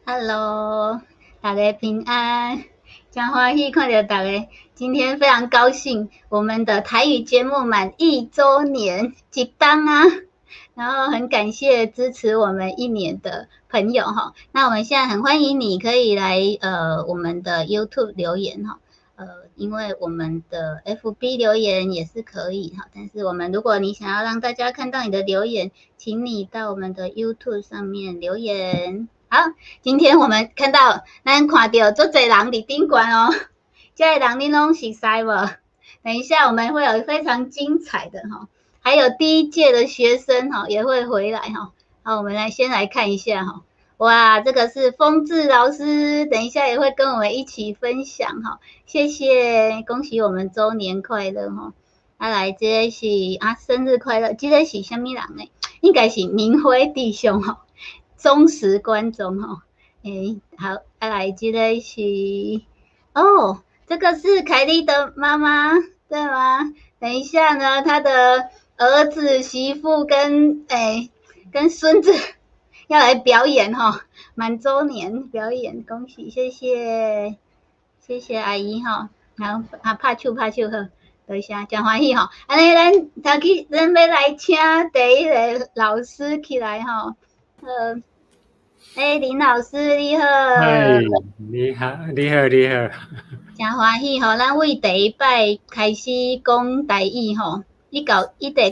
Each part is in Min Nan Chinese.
Hello，大家平安，真歡喜看著大家。今天非常高興，我們的台語節目滿一週年，一冬啊！然後很感謝支持我們一年的朋友哈。那我們現在很歡迎你可以來我們的 YouTube 留言哈。因為我們的 FB 留言也是可以哈，但是我們如果你想要讓大家看到你的留言，請你到我們的 YouTube 上面留言。好，今天我們看到咱看著足濟人佇頂懸哦，這个人你攏熟似無？等一下我們會有非常精彩的哈，還有第一屆的學生哈也會回來哈。好，我們來先來看一下哈。哇，這個是風志老師，等一下也會跟我們一起分享哈。謝謝，恭喜我們週年快樂哈。啊來，這個是啊生日快樂，這個是啥物人呢？應該是明輝弟兄哈，忠實觀眾哈。欸，好，啊來，這個是哦，這個是凱莉的媽媽對嗎？等一下呢，他的兒子、媳婦跟孫子要來表演哈，滿週年表演，恭喜，謝謝，謝謝阿姨哈，好啊，拍手拍手好，多謝，真歡喜吼。按呢，咱頭去，咱欲來請第一个老師起來吼，欸，林老師你好。嗨，你好，你好，你好。真歡喜吼，咱為第一擺開始講台語吼，一直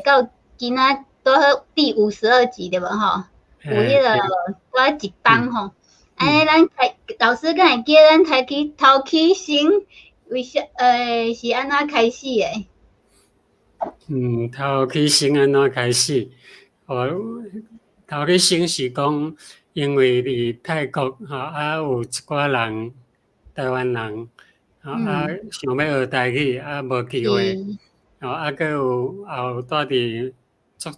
到今仔拄好第52集對無吼？有彼个拄一冬吼，按呢咱開老師敢會記咱開起頭起先為啥是按怎開始的？嗯，頭起先按怎開始？哦，頭起先是講，因為佇泰國吼啊有一寡人，台灣人，吼啊想欲學台語啊無機會，吼啊閣有也有蹛佇足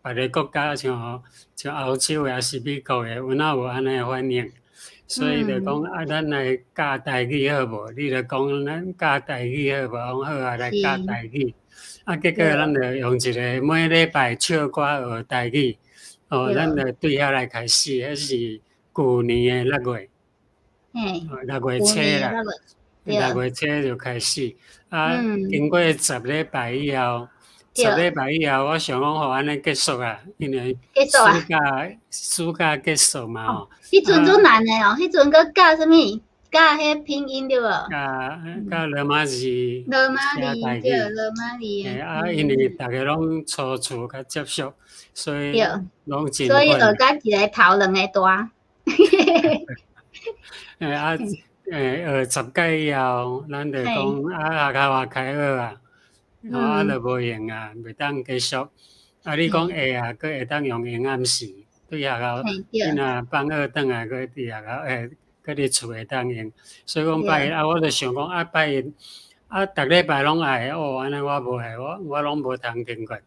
別个國家，像歐洲的，抑是美國的，有哪有按呢的反應？所以就講啊，咱來教台語好無？你就講咱教台語好無？我講好啊，來教台語。啊，結果咱就用一个每禮拜唱歌學台語，哦，咱就對遐來開始，彼是舊年的6月，6月初啦，六月初就開始。啊，經過十禮拜以後，十禮拜以後，我想講吼，按呢結束啊，因為暑假結束嘛吼。彼陣足難的哦，彼陣閣教啥物？教彼拼音對無？教教羅馬字，羅馬字對，羅馬字。啊，因為逐家攏初次較接觸，所以攏真所以學甲一个頭兩个大。啊，學10屆以後，咱就講啊，學校也開學啊，啊，就無閒啊，袂當繼續。啊，你講會啊，閣會當用閒暗時對學校，你若放學轉來，閣佇學校閣佇厝會當用。所以講拜一啊，我就想講啊，拜一啊，逐禮拜攏愛哦，按呢我無愛，我攏無通停過。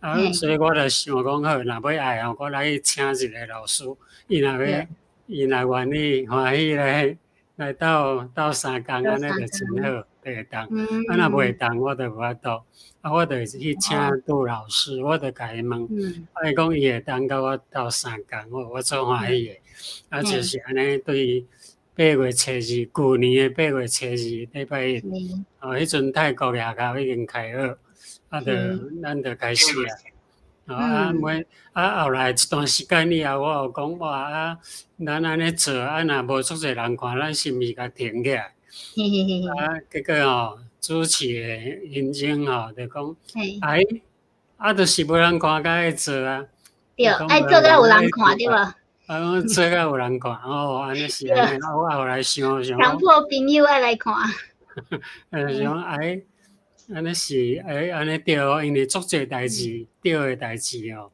啊，所以我就想講好，若欲愛吼，我來去請一个老師，伊若願意歡喜來鬥鬥相共，按呢就真好，就會當。啊，若袂當，我就無法度。啊，我就去請杜老師，我就共伊問，啊，伊講伊會當佮我鬥相共，我足歡喜的。啊，就是按呢，對8月初二，舊年的8月初二，禮拜一，哦，彼陣泰國的學校已經開學，啊，就咱就開始啊。啊，每啊後來一段時間以後，我有講哇啊，咱按呢做，啊若無足濟人看，咱是毋是共停起來？啊，結果吼，主持的因證吼，就講，哎，啊，就是無人看，才愛做啊。對，愛做甲有人看對無？啊，講做甲有人看，哦，按呢是按呢，啊，我後來想想。強迫朋友愛來看。想哎，按呢是哎，按呢對哦，因為足濟代誌，對的代誌哦，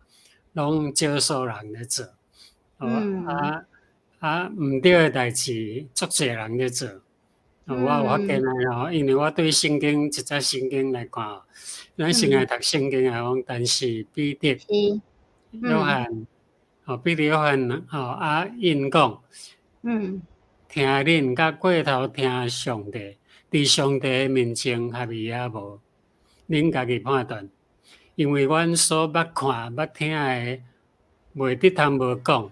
攏少數人咧做，哦啊啊，毋對的代誌，足濟人咧做。我有發現啊吼，因為我對聖經一節聖經來看，咱先來讀聖經來講，但是彼得、約翰，哦，彼得、約翰吼啊，𪜶講，聽恁佮過頭聽上帝，佇上帝的面前合宜抑無？恁家己判斷。因為阮所捌看、捌聽的，袂得通無講。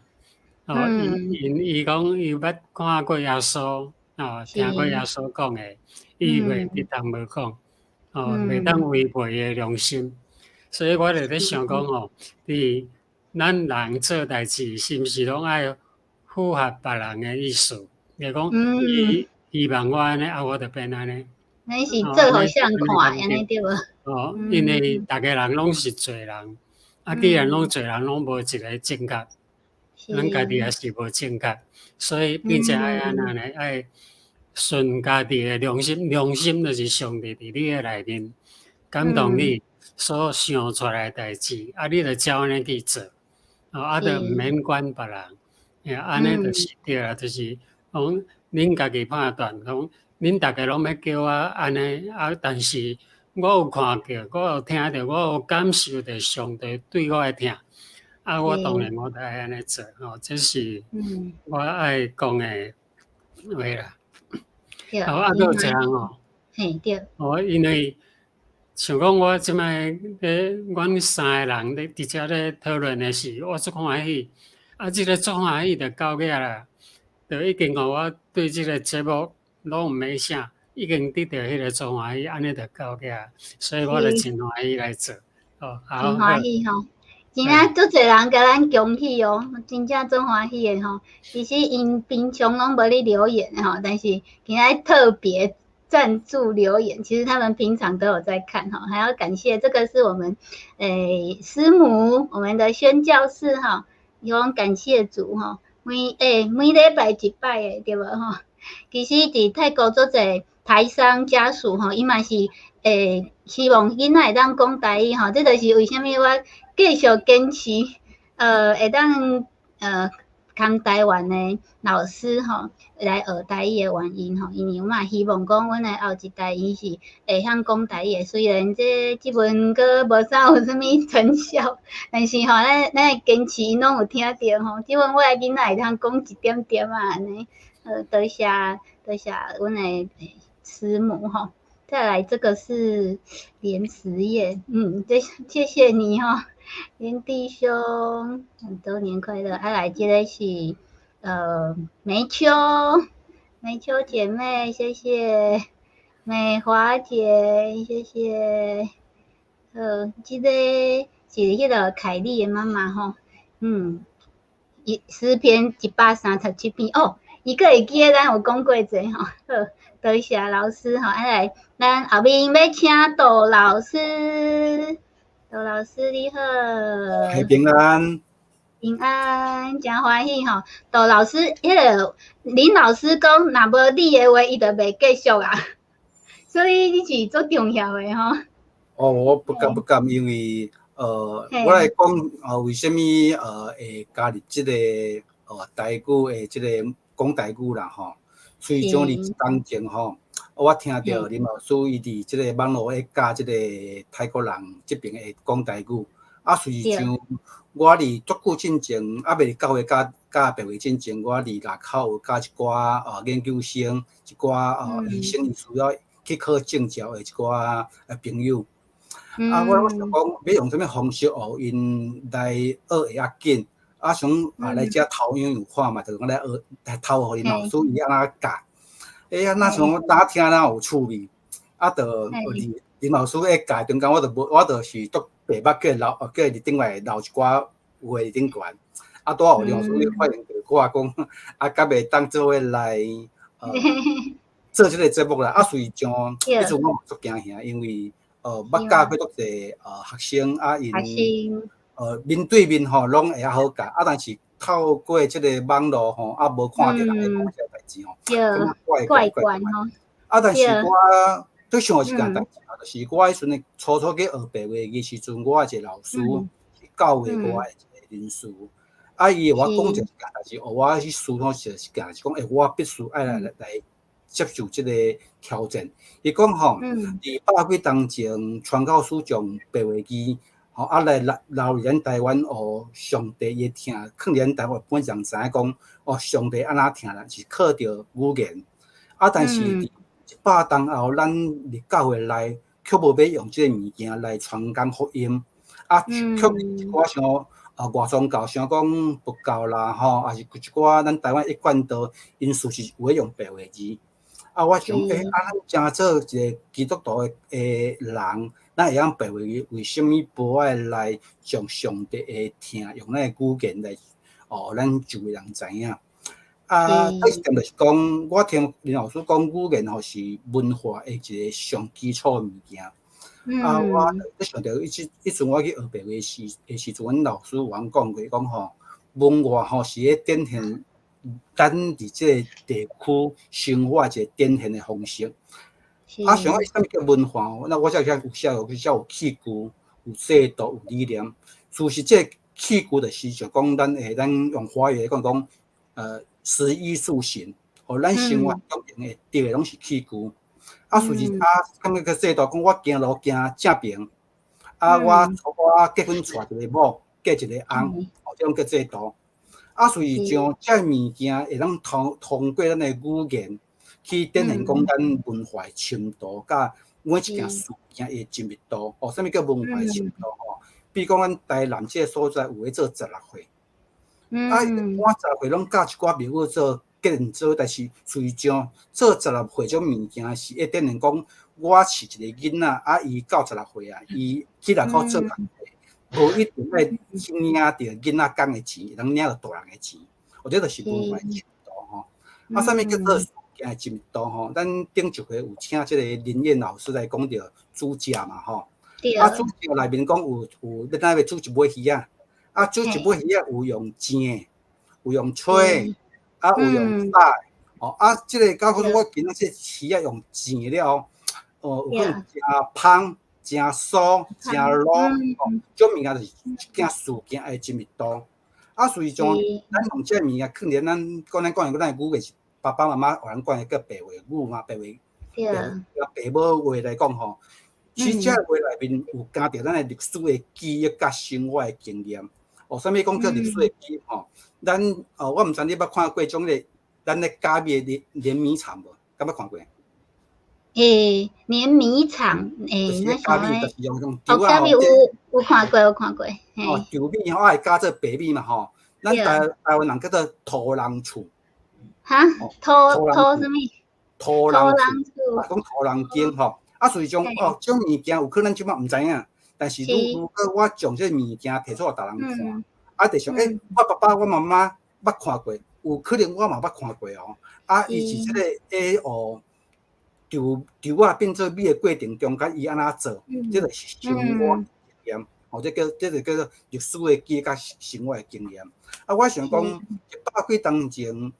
哦，伊因伊講伊捌看過耶穌，哦，聽過耶穌講的，伊袂得當無講，哦，袂當違背伊的良心，所以我就咧想講吼，佇咱人做代誌，是毋是攏愛符合別人的意思？就講伊希望我按呢，啊，我就變按呢。咱是做予誰看，按呢對無？哦，因為逐个人攏是罪人，啊，既然攏罪人，攏無一个正確，咱家己也是無正確，所以變成愛按怎呢？愛順家己的良心，良心就是上帝佇你的內面感動你所想出來的代誌，啊，你就照按呢去做，哦，啊，就毋免管別人，按呢就是對啦，就是講恁家己判斷，講恁逐个攏欲叫我按呢，啊，但是我有看著，我有聽著，我有感受著上帝對我的疼，啊，我當然我就愛按呢做，吼，這是我愛講的話啦。好，啊，閣有一項哦，嘿對。哦，因為像講我這擺咧，阮三个人咧佇遮咧討論的時，我足歡喜，啊，這个足歡喜就到尾啦，就已經予我對這个節目攏毋免啥，已經得著彼个足歡喜，按呢就到尾，所以我就真歡喜來做。哦，真歡喜吼，真正足濟人共咱恭喜哦，真正足歡喜的吼。其實𪜶平常攏無咧留言的吼，但是今仔特別贊助留言，其實他們平常都有在看吼，還要感謝這個是我們師母，我們的宣教士哈，講感謝主吼，每禮拜一擺的對無吼？其實佇泰國足濟台商家屬吼，伊嘛是希望囡仔會當講台語吼，這就是為啥物我繼續堅持，會當牽台灣的老師吼來學台語的原因吼，因為阮嘛希望講阮的後一代𪜶是會曉講台語的，雖然這陣閣無啥有啥物成效，但是吼，咱的堅持𪜶攏有聽著吼，這陣我的囡仔會當講一點點仔按呢，多謝多謝阮的師母吼。再來這個是連實業，這謝謝你吼，連弟兄，周年快樂。啊來這个是梅秋，梅秋姐妹，謝謝美華姐，謝謝。這個是彼个凱麗的媽媽吼，詩篇137篇哦，伊閣會記得咱有講過這吼，好，多謝老師吼，啊來，咱後面欲請杜老師，杜老師你好。嘿，平安。平安，誠歡喜吼。杜老師，彼个林老師講，若無你的話，伊就袂繼續啊。所以你是足重要的吼。哦，我不敢不敢，因為我來講，為啥物會加入這个台語的這个講台語啦吼？隨將佇當前吼，我聽著林老師伊佇這个網路咧教這个泰國人這爿會講台語，啊，事實上我佇足久進前，猶未佇教會教教白話進前，我佇外口有教一寡研究生，一寡醫生伊需要去考證照的一寡朋友。啊，我想講，欲用啥物方式予𪜶來學會較緊，啊，想啊來遮頭樣有看嘛，就講來學來偷予林老師伊按怎教。欸，啊，若像我早聽了有趣味，啊，就林老師咧教中間，我就無，我就是足白目，叫伊留，叫伊佇頂懸留一寡話佇頂懸。啊，拄好林老師你發現著我講，啊，敢袂當做伙來做這个節目啦。啊，事實上，彼陣我嘛足驚嚇，因為捌教過足濟學生，啊，𪜶面對面吼攏會較好教，啊，但是透過這个網路吼，啊，無看著人咧講這个代誌吼，感覺怪怪怪。啊，但是我最想的一件代誌，就是我彼陣初初去學白話的時陣，我的一個老師是教會我的一個人事，啊，伊予我講一件代誌，予我去思考一件，是講，欸，我必須愛來接受這个挑戰。伊講吼，佇百幾冬前，傳教士將白話字吼啊來留留佇咱台灣，予上帝伊的疼，囥佇咱台灣本人知影講，哦，上帝按怎疼咱是靠著語言。啊，但是佇100冬後，咱佇教會內卻無欲用這个物件來傳講福音，啊，卻一寡像外宗教，像講佛教啦吼，抑是一寡咱台灣一貫道，𪜶事實有咧用白話字。啊，我想，啊，咱誠做一個基督徒的人，咱會曉白話字，為啥物無愛來將上帝的疼用咱的語言來，予咱周圍人知影？啊，第一點就是講，我聽林老師講，語言吼是文化的一個上基礎的物件。啊，我咧想著彼陣我去學白話的時陣，阮老師有通講過，講吼文化吼是咧展現咱佇這個地區生活一個典型的方式。啊，想講啥物叫文化？那我才遐有寫有寫有器具、有制度、有理念。事實這個器具就是就講咱用華語來講講，食衣住行，予咱生活中用會著的攏是器具。啊，事實啊，啥物叫制度？講我行路行正平，啊，我結婚娶一個某，嫁一個翁，哦，這種叫制度。啊，事實上，這物件會當通過咱的語言去展現講咱文化的深度，佮每一件事件的精密度。哦，啥物叫文化的深度？吼，比如講咱台南這個所在有咧做十六歲，啊，滿十六歲攏教一寡廟宇做建造，但是事實上做十六歲這種物件是會展現講，我是一個囡仔，啊，伊到十六歲啊，伊去外口做工課，無一定愛去領著囡仔工的錢，會當領著大人的錢，哦，這就是文化的深度吼。啊，啥物叫做事件的精密度吼？咱頂一回有請這個林燕老師來講著煮食嘛吼。啊，煮食內面講有，你若欲煮一尾魚仔，啊，煮一尾魚仔有用煎的，有用炊，啊，有用炒的，哦，啊，這個假使我今仔這魚仔用煎了後，哦，有可能誠芳、誠酥、誠滷，哦，這種物件就是一件事件的精密度。啊，事實上，咱用這個物件，囥佇咱講咱講的咱的語言是爸爸媽媽予咱講的叫白話語嘛，白話白母話來講吼。其實這個話內面有加著咱的歷史的記憶佮生活的經驗。哦，啥物講叫歷史的記憶吼？咱哦，我毋知你捌看過種個咱咧加米的碾米廠無？敢捌看過？碾米廠，就是加米，就是用豆仔吼。有看過，有看過。哦，豆米吼愛加做白米嘛吼。咱台灣人叫做土人厝。哈？土土啥物？土人厝。講土人間吼。啊，事實上哦，這種物件有可能這擺毋知影，但是如果我將這個物件提出予逐人看，啊，就想我爸爸、我媽媽捌看過，有可能我嘛捌看過哦。啊，伊是這個哦，豆豆仔變做米的過程中間，伊按怎做，這個是生活經驗，哦，這個叫做歷史的記憶佮生活的經驗。啊，我想講一百幾冬前，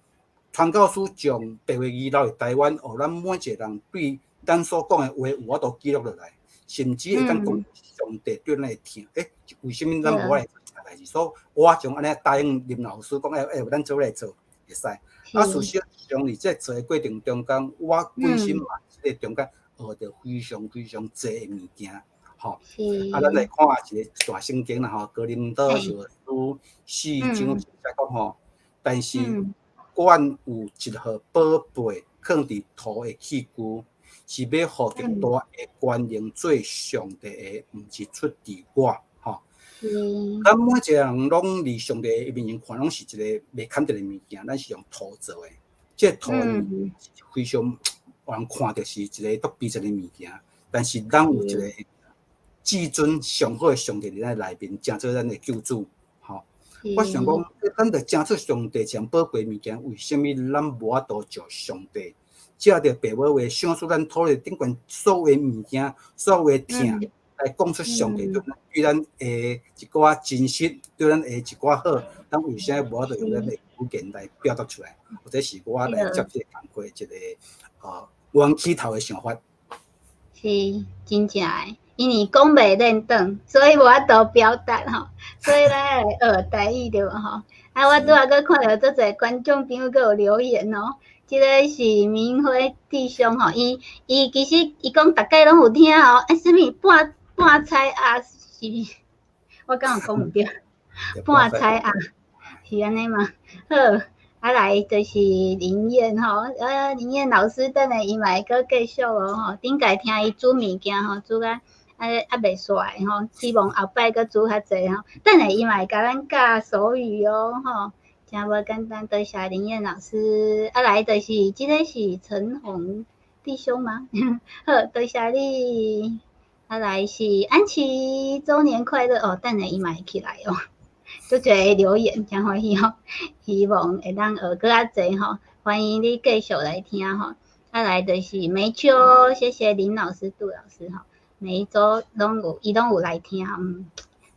傳教士將白話字留佇台灣，予咱每一個人對咱所講的話有法度記錄落來，甚至會當講上帝對咱的疼。為啥物咱無愛做這代誌？所以我將按呢答應林老師講，咱做來做會使。啊，事實上佇這做的過程中間，我本身嘛這個中間學著非常非常濟的物件，吼。啊，咱來看一個大聖經啦，吼，哥林多後書四章十節講吼，但是阮有一號寶貝囥佇土的器具，是欲予極大的權能做上帝的，毋是出佇我，吼。咱每一個人攏佇上帝的面前看，攏是一個袂堪得的物件，咱是用土做的。這個土是非常予人看著是一個足卑賤的物件，但是咱有一個至尊上好的上帝佇咱內面，成做咱的救主，吼。我想講，咱著成做上帝上寶貴物件，為啥物咱無法度照上帝？藉著白母話，想出咱土地頂懸所有的物件，所有的疼，來講出上帝對咱的一寡真實，對咱的一寡好，咱為啥無法度用咱的語言來表達出來？或者是我來接這個工課一個冤起頭的想法。是真正的，因為講袂輪轉，所以無法度表達吼，所以咱來學台語對無吼？啊，我拄仔閣看著足濟觀眾朋友閣有留言哦。這個是明輝弟兄吼，伊其實伊講逐擺攏有聽哦，啊，啥物半菜鴨是，我敢有講毋對？半菜鴨是按呢嗎？好，啊來就是林燕吼，啊林燕老師等下伊嘛會閣繼續哦吼，頂擺聽伊煮物件吼，煮甲啊啊袂煞的吼，希望後擺閣煮較濟吼。等下伊嘛會共咱教手語哦吼，誠無簡單。多謝林燕老師，啊來就是這个是陳紅弟兄嗎？好，多謝你。啊來是安琪，週年快樂哦！等下伊嘛會起來哦，足濟留言，誠歡喜吼，希望會當學閣較濟吼，歡迎你繼續來聽吼。啊來就是梅秋，謝謝林老師、杜老師吼，每一週攏有，伊攏有來聽，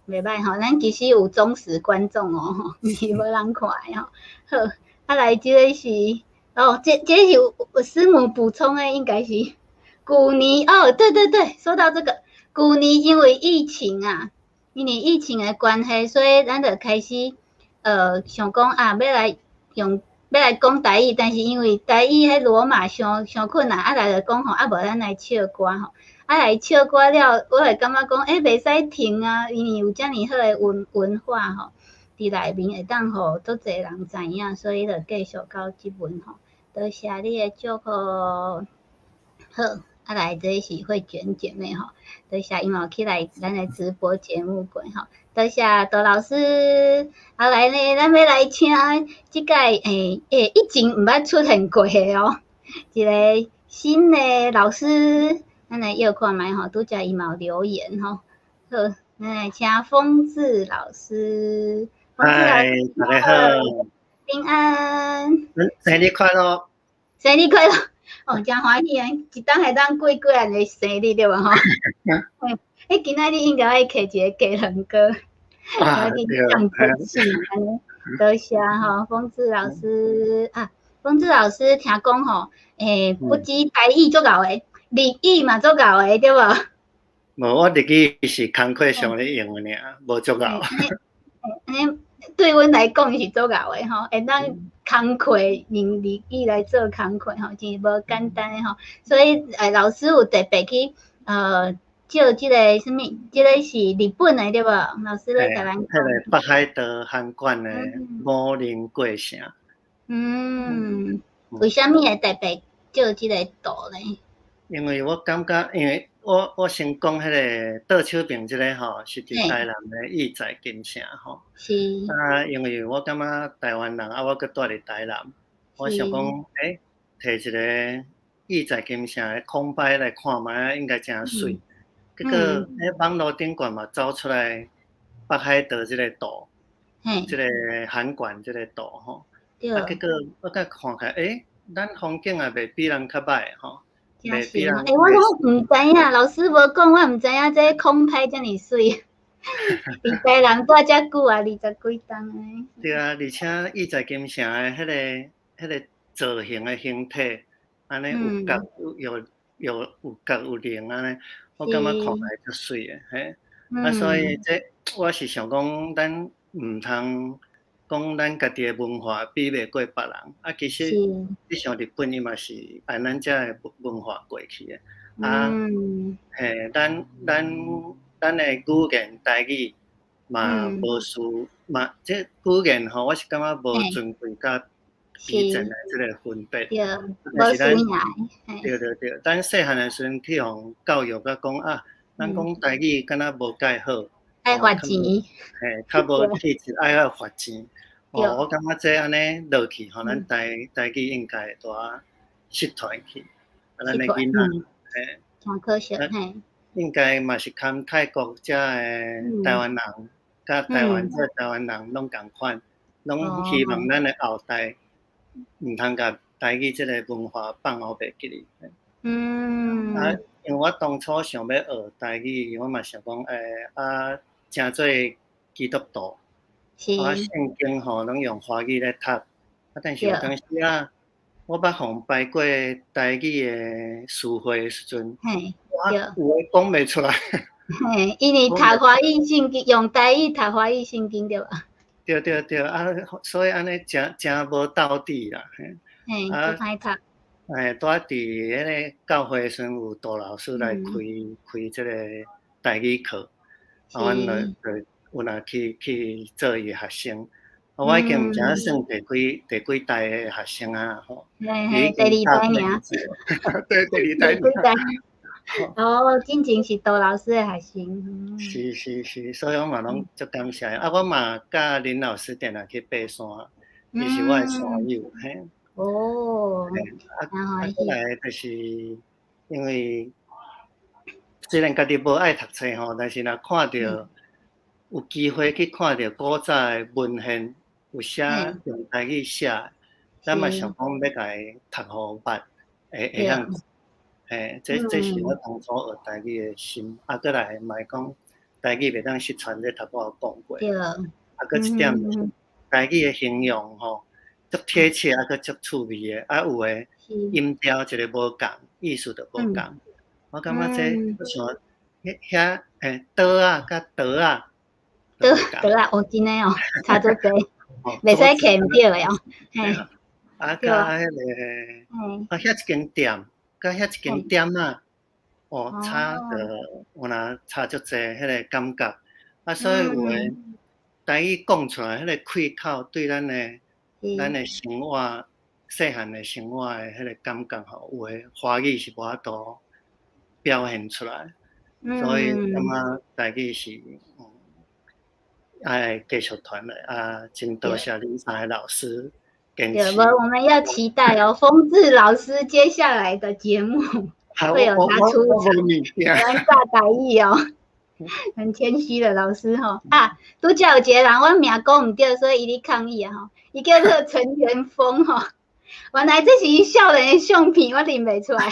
袂䆀吼。咱其實有忠實觀眾哦，吼，毋是無人看的吼。好，啊來這个是哦，這是有師母補充的，應該是舊年哦，對對對，說到這個。舊年因為疫情啊，因為疫情的關係，所以咱就開始想講啊，欲來用欲來講台語，但是因為台語彼羅馬傷傷困難，啊來就講吼，啊無咱來唱歌吼，啊來唱歌了，我會感覺講，欸，袂使停啊，因為有遮爾好的文化吼，佇內面會當予足濟人知影，所以就繼續到這陣吼。多謝你的祝福，好。啊來，這是慧娟姐妹吼，多謝伊嘛有起來咱的直播節目過吼，多謝杜老師。啊來呢，咱欲來請這屆以前毋捌出現過的哦，一個新的老師，咱來約看覓吼，拄才伊嘛有留言吼。好，咱來請豐志老師。嗨，大家好，平安，生日快樂，生日快樂。哦，誠歡喜啊！一冬會當過幾仔个生日對無吼？欸，今仔日應該愛揢一個雞卵糕，來去降福氣按呢。多謝吼，豐志老師啊，豐志老師聽講吼，欸，不止台語足𠢕的，日語嘛足𠢕的對無？無，我日語是工課上咧用的爾，無足𠢕。按呢對阮來講是足𠢕的吼，會當工課用日語來做工課吼，真無簡單的吼。所以老師有特別去借這个啥物，這个是日本的對無？老師咧共咱講。彼个北海道函館的武陵過城。為啥物會特別借這个圖呢？因為我感覺，因為我先講彼个倒手邊這个吼，是佇台南的意在金城吼。啊，因為我感覺台灣人啊，我閣住佇台南，我想講，欸，提一个意在金城的空拍來看覓，應該誠媠。結果，欸，網路頂懸嘛走出來北海道這个圖，這个函館這个圖吼。啊，結果我閣看起來，欸，咱風景也袂比人較䆀吼。欸，我攏毋知影，老師無講，我毋知影這空拍遮爾媠。佇台南住遮久啊，二十幾冬啊。對啊，而且意在金城的彼个造型的形體，按呢有角有有有角有稜按呢，我感覺看起來足媠的嘿。啊，所以這我是想講，咱毋通講咱家己的文化比袂過別人，啊，其實你像日本伊嘛是按咱遮的文化過去的，啊，嘿，咱的語言台語嘛無輸嘛，這語言吼，我是感覺無尊貴佮卑賤的這个分別，但是咱對對對，咱細漢的時陣去予教育甲講啊，咱講台語敢若無蓋好。愛罰錢，嘿，較無氣質，愛愛罰錢。哦，我感覺這按呢落去吼，咱台語應該會帶失傳去，啊，咱的囡仔，嘿，誠可惜，嘿，應該嘛是含泰國遮的台灣人，佮台灣這台灣人攏仝款，攏希望咱的後代毋通共台語這个文化放予袂記哩。啊，因為我當初想欲學台語，我嘛想講，欸，啊，誠做基督徒，啊，聖經吼攏用華語咧讀，啊，但是有當時啊，我捌予人排過台語的詞彙的時陣，我有的講袂出來。嘿，因為讀華語聖經，用台語讀華語聖經對無？對對對，啊，所以按呢誠誠無鬥智啦，嘿，啊，足歹讀。欸，拄仔佇彼个教會的時陣，有杜老師來開這个台語課，啊，阮就有若去做伊的學生，啊，我已經毋知影算第幾代的學生啊，吼。嘿，第二代爾。對，第二代。哦，進前是杜老師的學生。是是是，所以我嘛攏足感謝。啊，我嘛佮林老師定定去爬山，伊是我的山友，嘿。啊啊，過來就是因為雖然家己無愛讀冊吼，但是若看著有機會去看著古早的文獻，有寫用台語寫，咱嘛想講欲共伊讀予捌，會會曉。嘿，這是我當初學台語的心。啊，閣來嘛會講台語袂當失傳，這頭拄有講過。啊，閣一點就是台語的形容吼，足貼切，啊，閣足趣味的。啊，有的音調一个無仝，意思就無仝。我感覺這像遐遐欸，桌仔佮桌仔。桌桌仔，哦，真的哦，差足濟，袂使揢毋著的哦。嘿。啊，佮彼个，啊，遐一間店，佮遐一間店仔，哦，差著有若差足濟彼个感覺。啊，所以有的台語講出來，彼个開口對咱的生活，細漢的生活的彼个感覺吼，有的華語是無法度表現出來，所以感覺台語是愛繼續傳的啊！真多謝恁三个老師堅對，持。無，我們要期待哦，豐志老師接下來的節目會有他出場，咱教台語哦，很謙虛的老師吼。啊，拄才有一個人，我名講毋對，所以伊咧抗議啊吼，伊叫做陳元峰吼，原來這是伊少年的相片，我認袂出來。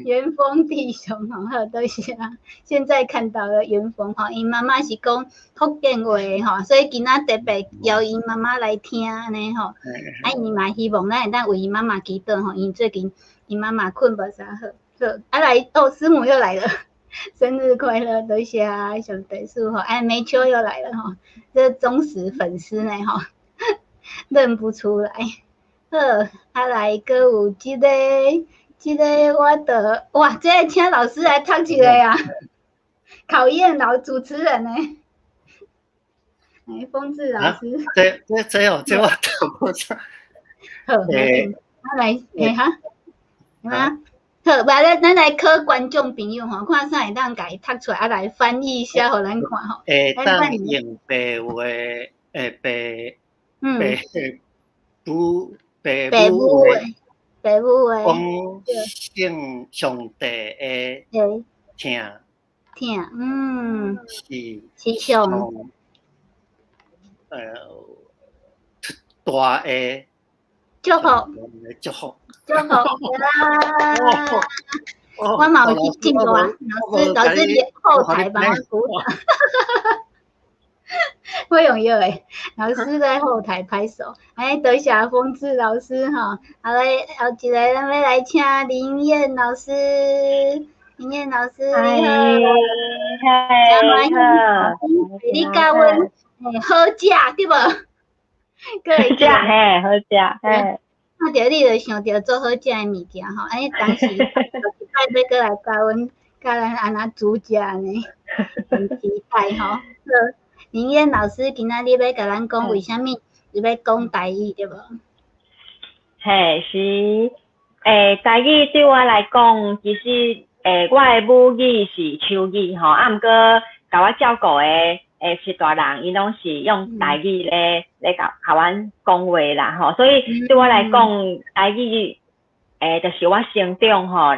元峰弟兄吼，好多謝啊！現在看到了元峰吼，𪜶媽媽是講福建話的吼，所以今仔特別邀𪜶媽媽來聽按呢吼。啊，伊嘛希望咱會當為𪜶媽媽祈禱吼，因為最近𪜶媽媽睏無啥好。好，啊來，哦，師母又來了，生日快樂，多謝啊，上帝賜福。哎，梅秋又來了吼，這忠實粉絲呢吼，認不出來。好，啊來，閣有這個。這個我的哇，這個請老師來讀一個啊，考驗老主持人呢。哎，豐志老師，這這這哦，這我讀無出。好，啊來，欸哈，啊，好，來咱咱來考觀眾朋友吼，看啥會當共伊讀出來，啊來翻譯一下，予咱看吼。會當用白話，欸白白母白母話。白母話，講聖上帝的疼，疼，是是上，大的祝福，祝福，祝福啦！我嘛有去進步啊，老師，老師佇後台幫我鼓掌。我用藥的，老師在後台拍手。哎，多謝豐志老師吼，好嘞，後一個咱欲來請林燕老師，林燕老師你好，真歡喜，你教阮好食對無？好食嘿，好食嘿。看著你就想著做好食的物件吼，按呢當時一擺欲閣來教阮，教咱按怎煮食呢？很期待吼。好，林燕老師今仔日欲共咱講為啥物你欲講台語對無？嘿，是，欸，台語對我來講，其實，欸，我的母語是手語吼，啊，毋過共我照顧的欸序大人，𪜶攏是用台語咧共共阮講話啦吼，所以對我來講，台語欸，就是我成長吼，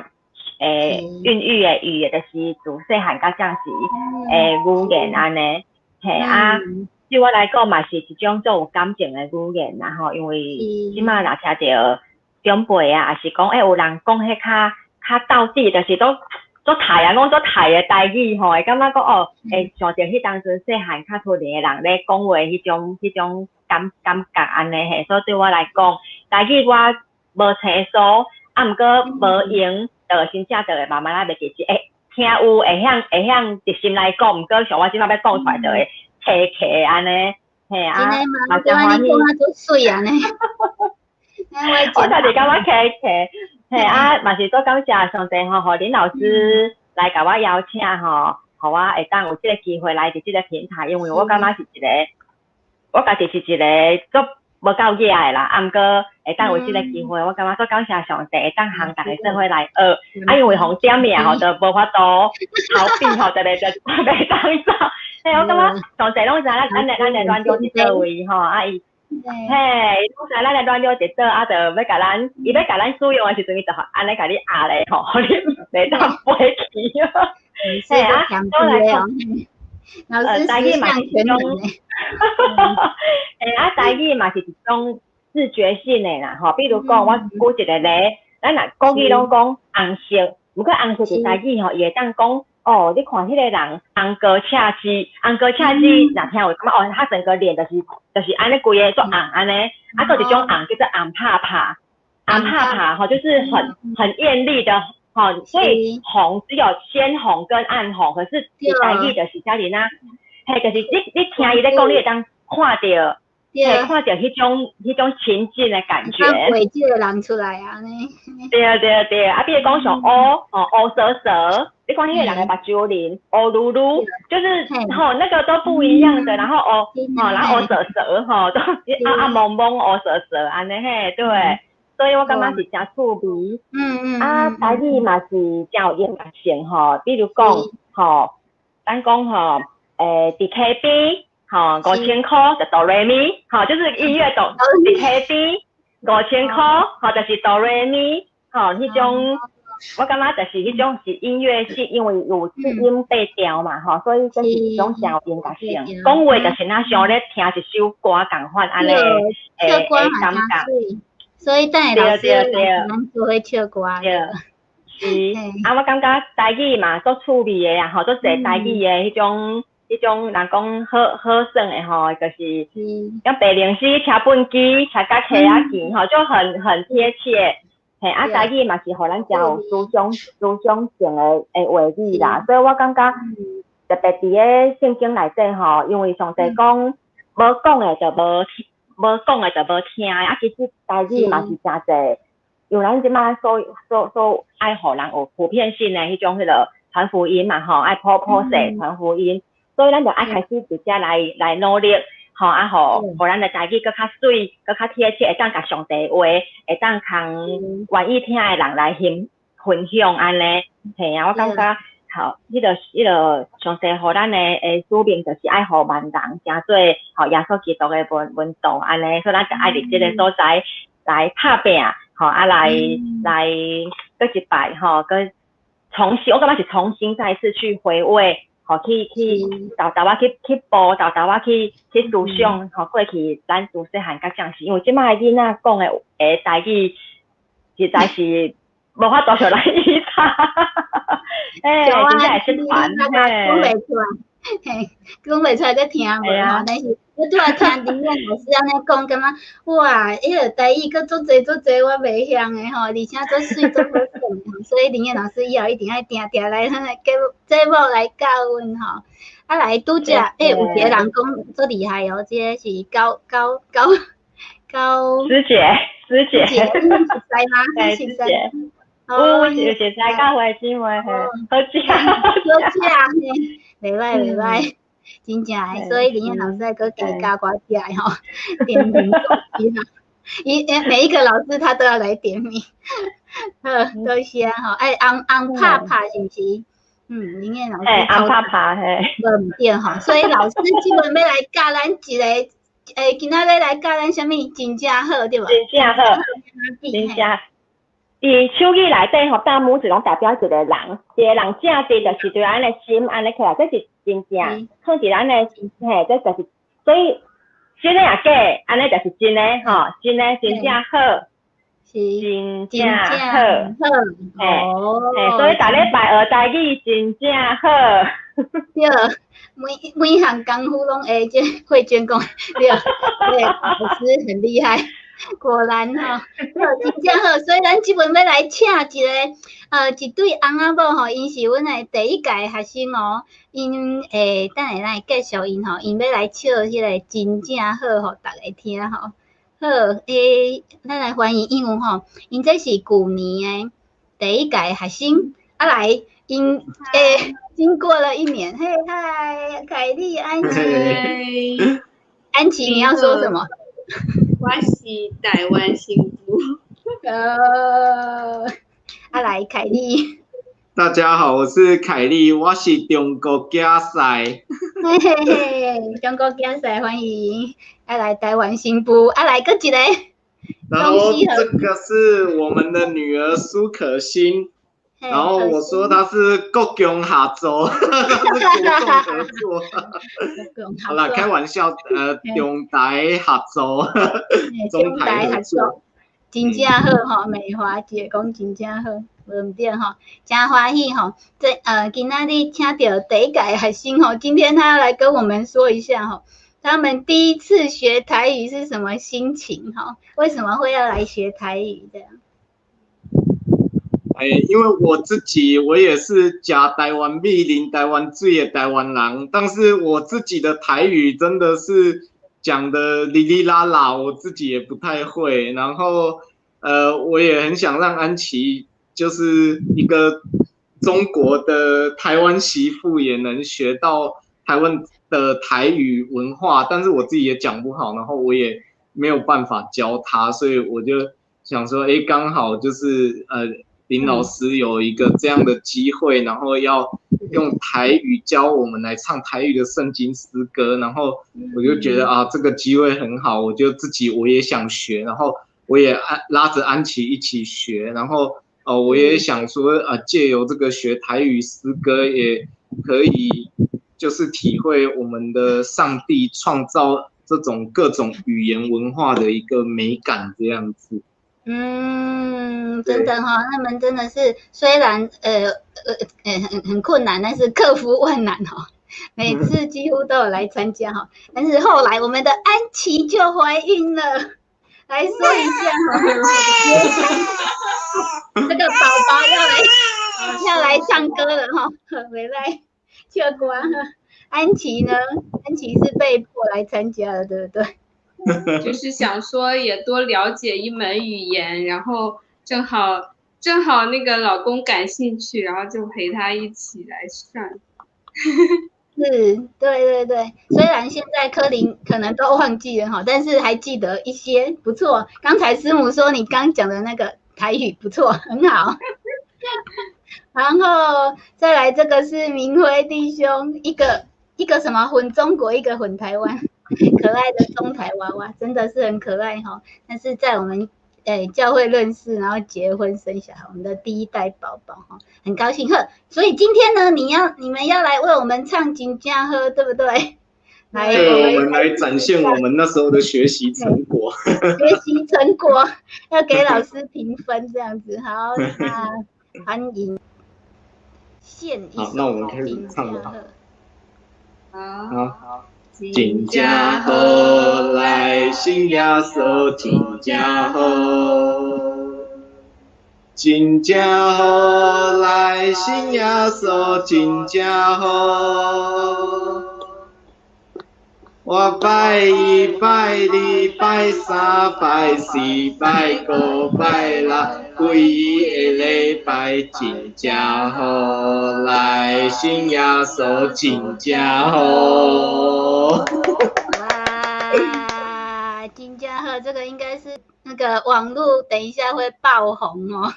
欸，孕育的語言，就是自細漢到這時的語言按呢，嘿啊，對我來講嘛是一種足有感情的語言啦吼，因為這馬若聽著長輩啊，抑是講欸有人講彼較較道地，就是都足刣啊，講足刣的台語吼，會感覺講哦，會想著彼當陣細漢較少年的人咧講話彼種感覺按呢嘿，所以對我來講，台語我無清楚，啊，毋過無閒，就真正就會慢慢仔袂記得，會聽有會曉會曉入心來講，毋過像我這馬欲講出來就會卡卡按呢，嘿啊，嘛真歡喜。講啊足媠按呢。我就是感覺卡卡，嘿啊，嘛是足感謝上帝吼，予林老師來共我邀請吼，予我會當有這個機會來佇這個平台，因為我感覺是一個，我家己是一個足無夠額的啦，啊，毋過會當有這個機會，我感覺足感謝上帝會當通逐家做伙來學，啊，因為予點名吼，就無法度逃避吼，一个就袂當走。嘿，我感覺上帝攏知咱的軟弱佇佗位吼，啊伊，嘿，伊攏知咱的軟弱佇佗，啊，就欲共咱，伊欲共咱使用的時陣，伊就按呢共你壓咧吼，予你袂當飛去。嘿啊，都來講。老師台語嘛是一種，欸啊，台語嘛是一種視覺性的啦，吼，比如講，我舉一個例，咱若國語攏講紅色，毋過紅色佇台語吼，伊會當講，哦，你看彼個人紅膏赤舌，紅膏赤舌，若聽有感覺哦，他整個臉就是按呢規个足紅按呢，啊，閣有一種紅叫做紅拍拍，紅拍拍吼，就是很豔麗的。吼，所以紅只有鮮紅跟暗紅，可是台語就是遮爾若，嘿，就是你聽伊咧講，你會當看著，嘿，看著彼種情境的感覺。畫這個人出來啊呢。對對對，啊，比如講像烏，哦，烏蛇蛇，你看彼個人的目睭鱗，烏嚕嚕，就是吼那個都不一樣的，然後烏，吼，然後烏蛇蛇，吼，都啊啊蒙蒙烏蛇蛇按呢嘿，對。所以我感覺是誠趣味，啊，台語嘛是誠有音樂性吼，比如講吼，咱講吼，佇溪邊吼，5000箍就哆來咪，吼，就是音樂哆，佇溪邊5000箍，吼，就是哆來咪，吼，彼種我感覺就是彼種是音樂性，因為有四音八調嘛，吼，所以這是一種誠有音樂性。講話就是若像咧聽一首歌仝款按呢，會感覺。所以等下老師咱做伙唱歌。對，是。啊，我感覺台語嘛，足趣味的啊，吼，足濟台語的彼種人講好好耍的吼，就是像白靈絲、車畚箕、車甲溪仔墘，吼，就很貼切。嘿，啊，台語嘛是予咱誠有思想性的話語啦，所以我感覺特別佇咧聖經內底吼，因為上帝講無講的就無聽，無講的就無聽的，啊，其實台語嘛是誠濟，因為咱這擺所愛予人有普遍性的彼種彼个傳福音嘛吼，愛普世傳福音，所以咱就愛開始佇遮來努力，吼啊，予咱的台語閣較媠，閣較貼切，會當共上帝話，會當通願意聽的人來分享按呢，嘿啊，我感覺吼，彼个上帝予咱的使命，就是愛予萬人成做吼耶穌基督的門徒按呢，所以咱就愛佇這个所在來拍拚，吼啊來閣一擺吼，閣重新，我感覺是重新再次去回味，吼去沓沓仔去補，沓沓仔去思想，吼過去咱自細漢甲這時，因為這擺的囡仔講的台語，實在是無法度像咱以前，欸，真正會失傳，講袂出來，嘿，講袂出來，閣聽無吼。但是我拄仔聽林燕老師按呢講，感覺哇，彼个台語閣足濟足濟我袂曉的吼，而且足媠足好耍吼，所以林燕老師以後一定愛定定來咱的節目來教阮吼。啊來拄則，欸，有一個人講足厲害哦，這个是高高高高師姐，師姐，你熟似嗎？你熟似？有熟似教會姊妹嘿，好食，好食嘿，袂歹袂歹，真正的，所以林燕老師愛閣加教我食的吼，點名講伊每一個老師他都要來點名，好，多謝吼，哎，紅紅拍拍是毋是？嗯，林燕老師，嘿，紅拍拍嘿，無毋對吼，所以老師這擺欲來教咱一個，欸，今仔欲來教咱啥物？真正好對無？真正好，真正。佇手語內底吼，大拇指攏代表一個人，一個人正直就是對咱的心按呢起來，這是真正，放佇咱的嘿，這就是，所以真的抑假，按呢就是真的吼，真的真正好，是真正好，嘿，嘿，所以逐禮拜學台語真正好。對，每每項功夫攏會，這慧娟講，對，對，老師很厲害。果然吼，真正好，所以咱這擺欲來請一個，一對翁仔某吼，𪜶是阮的第一屆學生哦，𪜶會等下來介紹𪜶吼，𪜶欲來唱彼个真正好，予逐家聽吼。好，欸，咱來歡迎𪜶吼，𪜶這是舊年的第一屆學生，啊來，𪜶欸，經過了一年，嘿嗨，凱麗、安琪，安琪，你要說什麼？我是台灣新婦。呃，啊來凱莉。大家好，我是凱莉，我是中國囝婿。嘿嘿嘿，中國囝婿歡迎，啊來台灣新婦，啊來閣一个。然後這個是我們的女兒蘇可欣，然後我說她是國共合作，她是國共合作。好啦，開玩笑，中台合作，中台合作，真正好吼，美華姐講真正好，無毋對吼，真歡喜吼。這今仔日請著第一屆學生吼，今天他要來跟我們說一下吼，他們第一次學台語是什麼心情吼？為什麼會要來學台語這樣？哎，因為我自己我也是食台灣米、啉台灣水的台灣人，但是我自己的台語真的是講的哩哩啦啦，我自己也不太會。然後，我也很想讓安琪，就是一個中國的台灣媳婦，也能學到台灣的台語文化，但是我自己也講不好，然後我也沒有辦法教她，所以我就想說，哎，剛好就是林老師有一個這樣的機會，然後要用台語教我們來唱台語的聖經詩歌，然後我就覺得啊，這個機會很好，我就自己我也想學，然後我也拉着安琪一起學，然後我也想說，借由這個學台語詩歌，也可以就是體會我們的上帝創造這種各種語言文化的一個美感，這樣子。嗯，真的哈，他們真的是雖然很困難，但是克服萬難哦，每次幾乎都有來參加哈。但是後來我們的安琪就懷孕了，來說一下哈，這個寶寶要來唱歌了哈，回來唱歌。安琪呢？安琪是被迫來參加的，對不對？就是想說也多了解一門語言，然後正好那個老公感興趣，然後就陪他一起來上。是，對對對，雖然現在柯林可能都忘記了哈，但是還記得一些，不錯。剛才師母說你剛講的那個台語不錯，很好。然後再來這個是明輝弟兄，一個一個什麼混中國，一個混台灣。可愛的中台娃娃真的是很可愛哈，但是在我們教會認識，然後結婚生小孩，我們的第一代寶寶哈，很高興呵。所以今天呢，你們要來為我們唱真正好，對不對？來，對，我們來展現我們那時候的學習成果。學習成果要給老師評分，這樣子好，那歡迎獻一首。好，那我們開始唱了。好。好。真正好，來信耶穌，真正好，真正好，來信耶穌，真正好。我拜一拜二拜三拜四拜五拜六，規个禮拜真正好，來信耶穌真正好。哇，真正好，這個應該是那個網絡等一下會爆紅哦。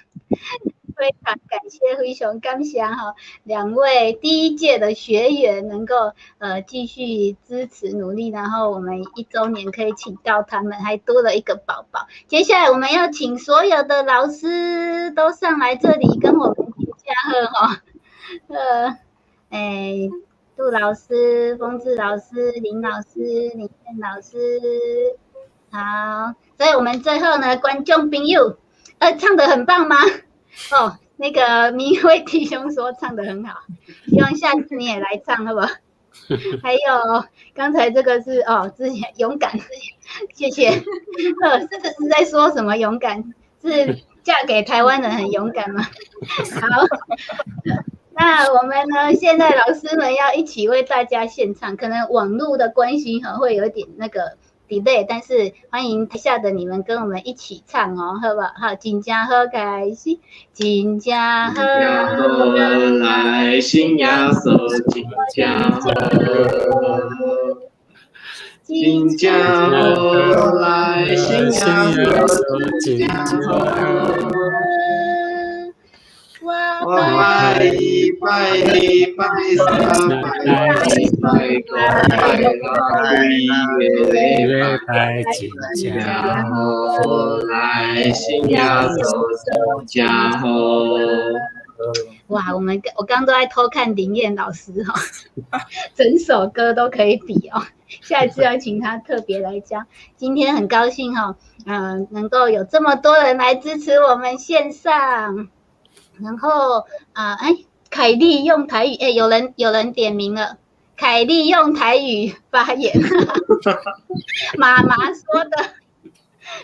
非常感謝，非常感謝哈，兩位第一屆的學員能夠繼續支持努力，然後我們一週年可以請到他們，還多了一個寶寶。接下來我們要請所有的老師都上來這裡跟我們真正好哈，杜老師、風志老師、林老師、林燕老師，好，所以我們最後呢，觀眾朋友，唱得很棒嗎？哦，那個明輝弟兄說唱得很好，希望下次你也來唱，好不好？還有剛才這個是哦，之前勇敢，謝謝。這個是在說什麼勇敢？是嫁給台灣人很勇敢嗎？好，那我們呢？現在老師們要一起為大家獻唱，可能網絡的關係哈，會有點那個 delay，但是歡迎台下的你們跟我們一起唱哦，好不好？好，真正好開始，真正好，來信耶穌，真正好，真正好來信耶穌真正好。我拜一拜二拜三拜四拜五拜六規個禮拜，真正好來信耶穌真正好。哇，我剛剛都在偷看林燕老師哈，整首歌都可以比哦。下一次要請他特別來教。今天很高興哈，能夠有這麼多人來支持我們線上。然後啊，哎，凱麗用台語，哎，有人點名了，凱麗用台語發言，媽媽說的，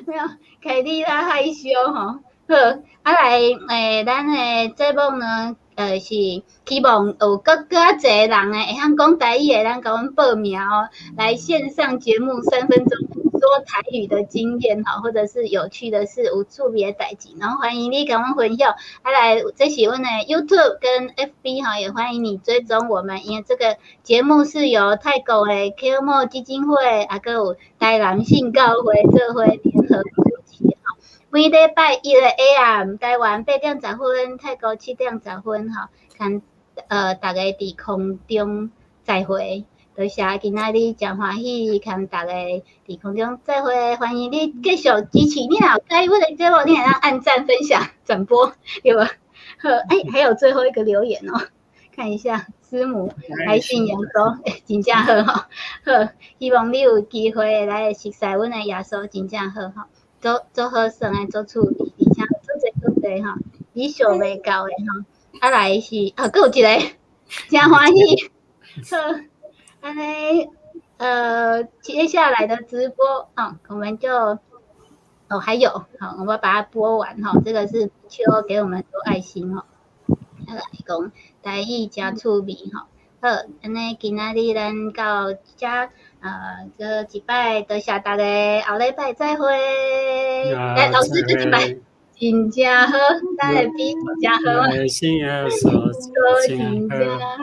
沒有，凱麗她害羞哈。好，啊來，咱的節目呢，是希望有閣較濟人呢會曉講台語的，咱共阮報名哦，來線上節目3分鐘說台語的經驗哈，或者是有趣的事、有趣味的代誌，然後歡迎你共阮分享。啊來，這是阮的 YouTube 跟 FB 哈，也歡迎你追蹤我們，因為這個節目是由泰國的 CareMore 基金會，啊，閣有台南信教會做伙聯合主持哈。每禮拜一的 AM，台灣8點10分，泰國7點10分，吼，看逐家佇空中再會。多謝今仔日誠歡喜，跟大家佇空中再會，歡迎你繼續支持。你若有喜歡阮的節目，你會當按讚、分享、轉播，對無？好，欸，還有最後一個留言哦，看一下師母來信耶穌，真正好吼，好，希望你有機會來熟似阮的耶穌，真正好吼。做做好耍的，做趣味，而且做濟做濟吼，你想袂到的吼。啊來是啊，閣有一個誠歡喜。好，按呢，接下來的直播啊，我們就哦還有好，我們把它播完哈。這個是秋給我們很多愛心哦。啊來講台語誠趣味吼。好，按呢今仔日咱到遮。閣一擺多謝大家，後禮拜再會。來，老師閣一擺，真正好，咱來比真正好。信耶穌，真正好。